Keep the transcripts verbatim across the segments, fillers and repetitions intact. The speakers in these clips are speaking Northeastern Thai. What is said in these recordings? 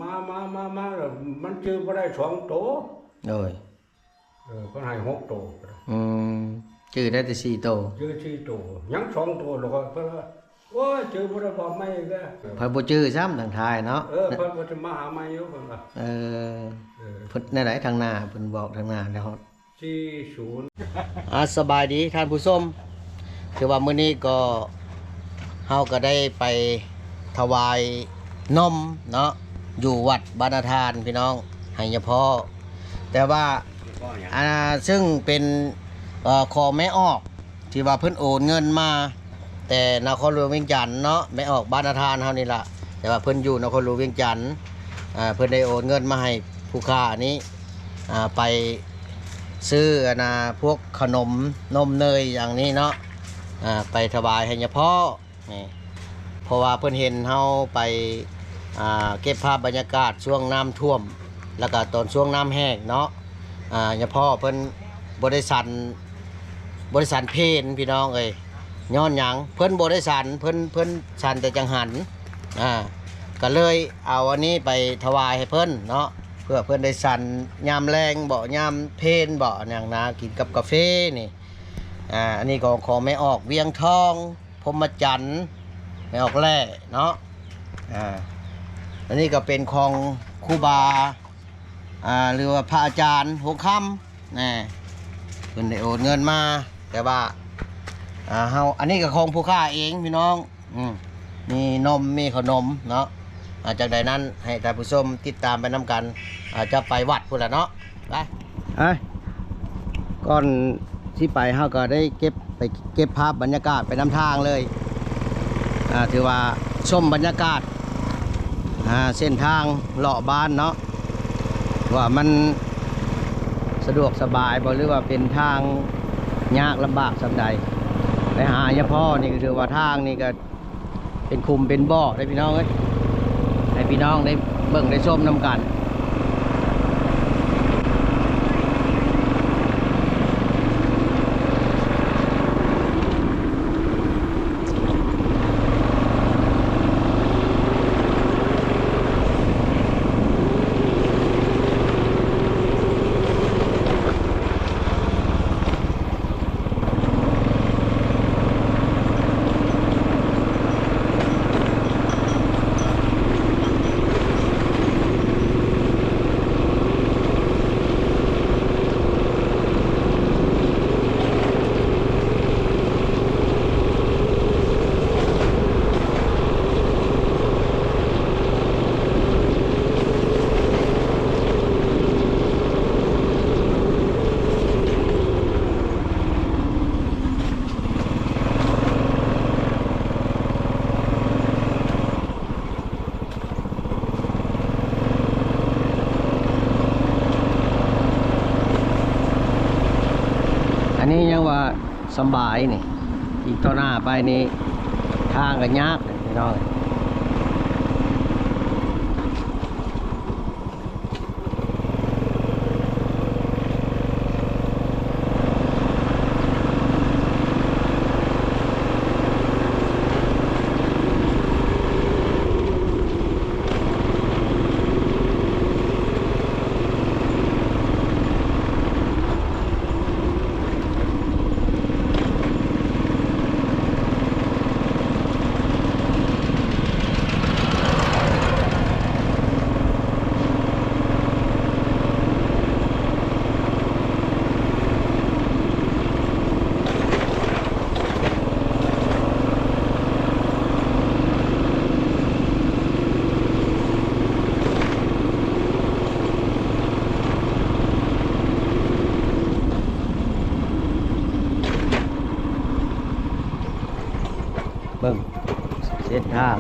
มามามามาแล้วมันจื่อบ่ได้สองโต โดย เออ เพิ่นให้หกโต อืม จื่อได้แต่สี่โต จื่อสี่โต ยังสองโต แล้วก็เพิ่นว่า โอ้ย จื่อบ่ได้ บอกใหม่อีกแล้ว เพิ่นบ่จื่อซ้ำทางท้ายเนาะ เออ เพิ่นก็จะมาหาใหม่อยู่ เพิ่นว่า เออ เออ เพิ่นแนวใดทางหน้า เพิ่นบอกทางหน้าแล้ว สี่ศูนย์ อ่า สบายดีท่านผู้ชม คือว่ามื้อนี้ก็ เฮาก็ได้ไปถวายนมเนาะ อยู่วัดบ้านนาทานพี่น้อง ให้ยาพ่อ แต่ว่า อ่า ซึ่งเป็น เอ่อ ของแม่ออก ที่ว่าเพิ่นโอนเงินมา แต่นครหลวงเวียงจันทน์เนาะ แม่ออกบ้านนาทานเฮานี่ล่ะ แต่ว่าเพิ่นอยู่นครหลวงเวียงจันทน์ อ่า เพิ่นได้โอนเงินมาให้ผู้ค้านี้ อ่า ไปซื้ออันน่ะ พวกขนมนมเนยอย่างนี้เนาะ อ่า ไปถวายให้ยาพ่อ นี่ เพราะว่าเพิ่นเห็นเฮาไป อ่า เก็บภาพบรรยากาศช่วงน้ำท่วม แล้วก็ตอนช่วงน้ำแห้งเนาะ อ่า ยาพ่อเพิ่นบ่ได้สัน บ่ได้สันเพลพี่น้องเอ้ย ย้อนหยัง เพิ่นบ่ได้สัน เพิ่น เพิ่นสันแต่จังหัน อ่า ก็เลยเอาอันนี้ไปถวายให้เพิ่นเนาะ เพื่อเพิ่นได้สันยามแลงบ่ ยามเพลบ่ หยังนะ กินกับกาแฟนี่ อ่า อันนี้ก็ของแม่ออกเวียงทอง พรหมจันทน์ แม่ออกแร่เนาะ อ่า อันนี้ก็เป็นของครูบา อ่า หรือว่าพระอาจารย์หงส์คำ นะ เพิ่นได้โอนเงินมา แต่ว่า อ่า เฮา อันนี้ก็ของผู้ค้าเองพี่น้อง อืม มีนม มีขนมเนาะ อ่า จากใดนั้นให้ท่านผู้ชมติดตามไปนำกัน อ่า จะไปวัดพุ้นล่ะเนาะ ไป เอ้ย ก่อนสิไปเฮาก็ได้เก็บ ไปเก็บภาพบรรยากาศไปนำทางเลย อ่า ถือว่าชมบรรยากาศ อ่า เส้นทางเลาะบ้านเนาะ ว่ามันสะดวกสบายบ่ หรือว่าเป็นทางยากลำบากส่ำใด ไปหายาพ่อนี่ก็ถือว่าทางนี่ก็เป็นขุมเป็นบ่อเด้อพี่น้องเอ้ย ให้พี่น้องได้เบิ่งได้ชมนำกัน อันนี้ยังว่าสำบายนี่ อีกต่อหน้าไปนี่ ทางก็ยากพี่น้อง เบิ่งเส้นทาง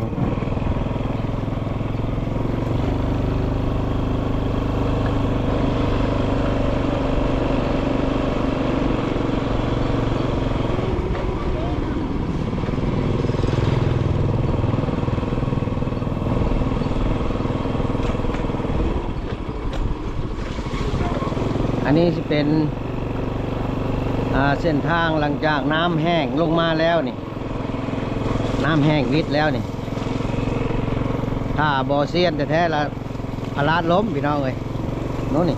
อันนี้สิเป็น อ่า เส้นทางหลังจากน้ำแห้งลงมาแล้วนี่ น้ำแห้งวิดแล้วนี่ ถ้าบ่เซียนแท้ๆละ พลาดล้มพี่น้องเอ้ย โน่นนี่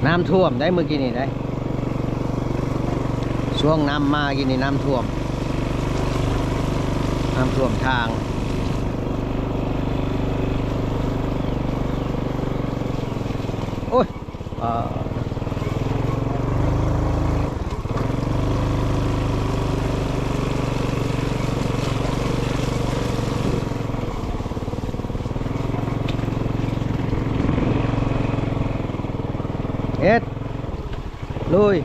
น้ำท่วมได้เมื่อกี้นี่ได้ ช่วงน้ำมากี้นี่น้ำท่วม น้ำท่วมทาง โอ้ย เอ่อ เอ็ด ลุย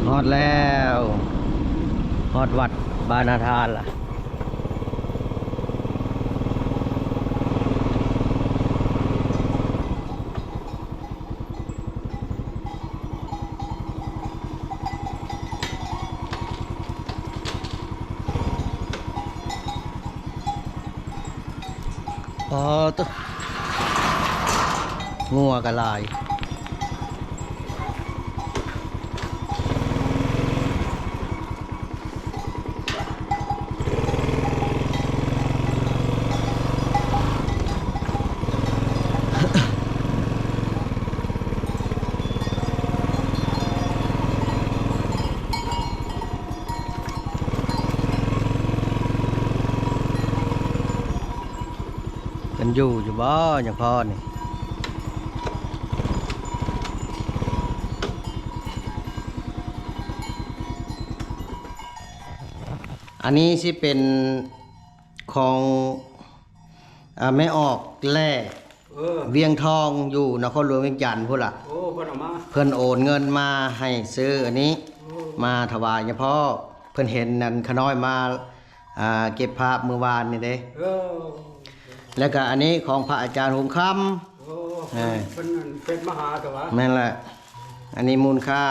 ฮอดแล้ว ฮอดวัดบ้านนาทานล่ะ อ๋อ ตุ๊ งัวกะหลาย เพิ่นอยู่อยู่บ่ หลวงพ่อนี่ อันนี้สิเป็นของ อ่า แม่ออกแร่ เออ เวียงทอง อยู่นครหลวงเวียงจันทน์พู้นล่ะ โอ้ เพิ่นเอามา เพิ่นโอนเงินมาให้ซื้ออันนี้ โอ้ มาถวายหลวงพ่อ เพิ่นเห็นนั่นข้าน้อยมา อ่า เก็บภาพมื้อวานนี่เด้ เออ แล้วก็อันนี้ของพระอาจารย์หงส์คำ โอ้ เออ เพิ่น เพิ่น เพิ่นมาหาแต่ว่า แม่นแหละ อันนี้มูลค่า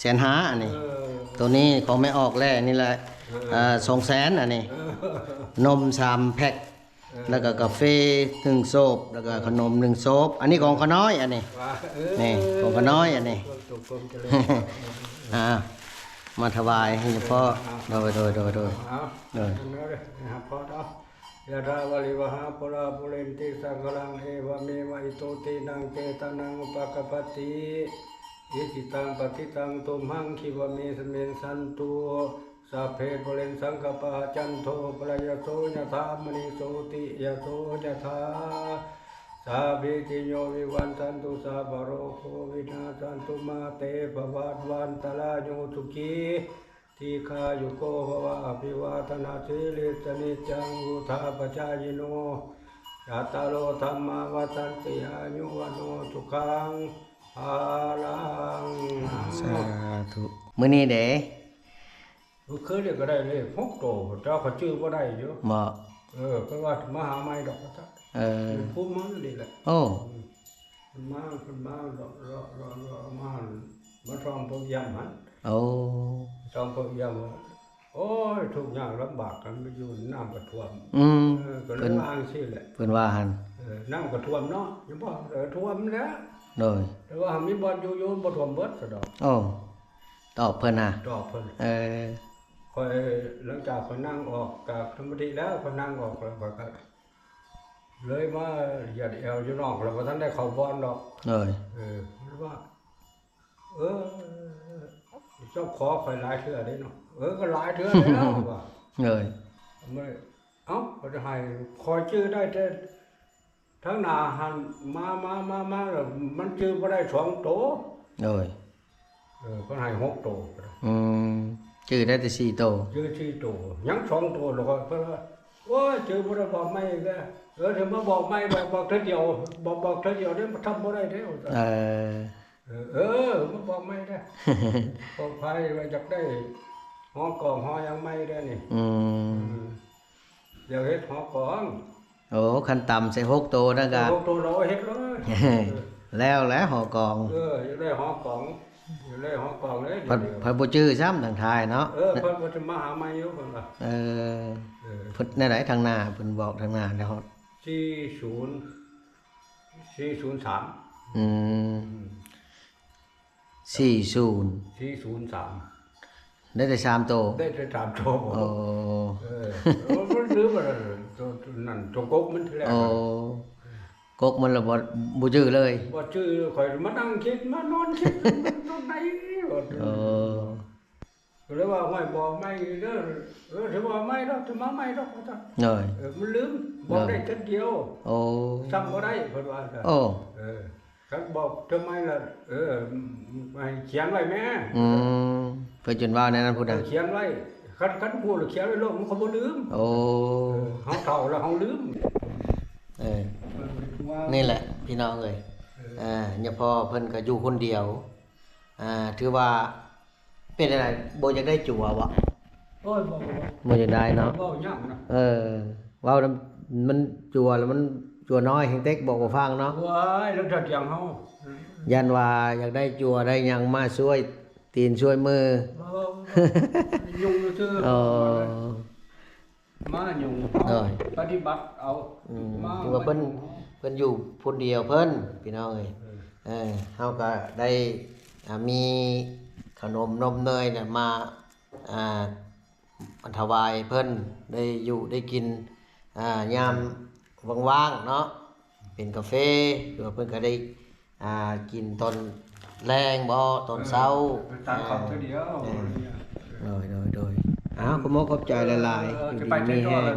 แสนห้าอันนี้ เออ ตัวนี้ของแม่ออกแร่นี่แหละ เออ เอ่อ สองแสนอันนี้ เออ นมสามแพ็ค เออ แล้วก็กาแฟหนึ่งโซบ แล้วก็ขนมหนึ่งโซบ อันนี้ของข้าน้อยอันนี้ ว่า เออ นี่ของข้าน้อยอันนี้ ความสุขความเจริญ อ่า มาถวายให้หลวงพ่อ เอา โดย โดย โดย โดย เอา โดย เอาเลยนะครับ พอเนาะ यथा वरिवहा पुरा पुरेन्ति सङ्कलं एवमेव इतो दिनं चेतनं उपकपति। इसितं पतितं तुम्हं खिवमे समे सन्तु सभ्वे पुरेन्सङ्कपा चन्तो प्रयसो यथा मणि सोति यसो यथा। साभितियो विवन्सन्तु सभरोगो विनसन्तु मा ते भवद्वन्तरायो सुखी ทีคายุโกภวะอภิวาทนาสีลิสนิจจังวุธาปจายโน จัตตาโรธรรมาวัฒนติอายุวโนสุขังพาลัง สาธุ มื้อนี้เด้ เมื่อคืนนี่ก็ได้เลขหกโต แต่ว่าเขาชื่อบ่ได้อยู่ บ่ เออ เพราะว่ามาหาใหม่ดอกว่าซั่น เออ เป็นผู้มาอยู่นี่แหละ โอ้ อืม มันมา มันมาเลาะ เลาะ เลาะ เลาะมา มาส่องพวกเอี่ยมหั่น โอ้ ส่องพวกเอี่ยมว่า โอ้ย ทุกข์ยากลำบากกันไปอยู่น้ำก็ท่วม อืม เออ ก็เลย เพิ่น ว่าจั่งซี้แหละ เพิ่นว่าหั่น เออ น้ำก็ท่วมเนาะ ยังบอก เออ ท่วมแล้ว โดย แต่ว่ามีบ่อนอยู่ อยู่บ่ท่วมเบิดซะดอก โอ้ ตอบเพิ่นนะ ตอบเพิ่น เออ ข้อย หลังจากข้อยนั่งออกจากสมาธิแล้ว ข้อยนั่งออกแล้วข้อยก็ เลยมาเหยียดแอวอยู่นอกแล้วบ่ทันได้เข้าบ่อนดอก เอ้ย เออ มันว่า เออ เจ้าขอข่อยหลายเทื่อเด้เนาะ เออ ก็หลายเทื่อแล้วว่ะ เอ้ย มัน เอ้า ก็จะให้ คอยจื้อได้แต่ ทั้งหน้าหันมา มา มา มา แล้วมันจื้อบ่ได้สองโต เอ้ย เออ เพิ่นให้หกโต อืม จื้อได้แต่สี่โต จื้อสี่โต ยังสองโต แล้วก็เพิ่นว่า โอ้ย จื้อบ่ได้ บอกใหม่อีกแล้ว เออ เดี๋ยวมาบอกใหม่ บอก บอกเทื่อเดียว บอก บอกเทื่อเดียวเด้ มันทำบ่ได้เด้ เออ เออ เออ มาบอกใหม่เด้อ บอกไผว่าอยากได้หอกองหอหยังใหม่เด้อนี่ อืม อืม อยากเฮ็ดหอกอง โอ้ คันต่ำใส่หกโตนั่นก็ หกโตเราเฮ็ดเลย แล้วแหละหอกอง เออ อยากได้หอกอง อยากได้หอกองเลย เพิ่น เดี๋ยว เพิ่นบ่จื้อซ้ำทางท้ายเนาะ เออ เพิ่นก็จะมาหาใหม่อยู่ เพิ่นว่า เออ เออ เพิ่นแนวใดทางหน้า เพิ่นบอกทางหน้าแล้ว สี่ศูนย์ สี่ศูนย์สาม อืม อืม สี่ศูนย์ สี่ศูนย์สาม ได้แต่สามโต ได้แต่สามโต โอ้ เออ เออ มันลืมอะไร ตัว ตัวนั่น ตัวกกมันทีแรก โอ้ น่ะ กกมันละบ่ บ่จื้อเลย บ่จื้อ ข่อยมานั่งคิด มานอนคิด มันตัวไหนวะ โอ้ ก็เลยว่า ห้วย บอกใหม่เด้อ เออ สิบอกใหม่ดอก สิมาใหม่ดอก ว่าซั่น โดย เออ มันลืม บอกได้ โดย เทื่อเดียว โอ้ ซ้ำบ่ได้ เพิ่นว่าซั่น โอ้ เออ คันบอกเทื่อใหม่ละ เออ ให้เขียนไว้แม่ อืม เพิ่นจนว่าแนวนั้นพุ้น เออ น่ะ เขียนไว้ คัน คันพูดแล้วเขียนไว้โลด มันก็บ่ลืม โอ้ เออ เฮาเฒ่าแล้วเฮาลืม เออ เออ ว่า นี่แหละ พี่น้องเอ้ย เออ อ่า เนี่ยพ่อเพิ่นก็อยู่คนเดียว อ่า ถือว่า เป็นอะไร บ่อยากได้จั่วบ่ โอ้ย บ่ บ่ บ่อยากได้เนาะ เว้ายากนะ เออ เว้านำ มันจั่วแล้วมันจั่วน้อยแฮงเต็ก บอกบ่ฟังเนาะ ว้าย แล้วถ้าเถียงเฮา ย่านว่าอยากได้จั่วได้หยังมาช่วยตีนช่วยมือ บ่ บ่ บ่ ยุ่งซื่อ อ๋อ มายุ่ง โดย ปฏิบัติเอา อืม มา ถือว่าเพิ่น มายุ่ง เพิ่นอยู่คนเดียวเพิ่น พี่น้องเอ้ย เออ เออ เฮาก็ได้ อ่า มีขนมนมเนยน่ะมา อ่า ถวายเพิ่นได้อยู่ได้กิน อ่า ยามว่างๆเนาะ เป็นกาแฟ หรือว่าเพิ่นก็ได้ อ่า กินตอนแลงบ่ ตอนเช้า เออ ไปตักข้าวเทื่อเดียว เออ โดย โดย โดย อ้าว ขอบมกขอบใจหลายๆ เออ อยู่ดีมีแฮง จะไปเที่ยวแล้ว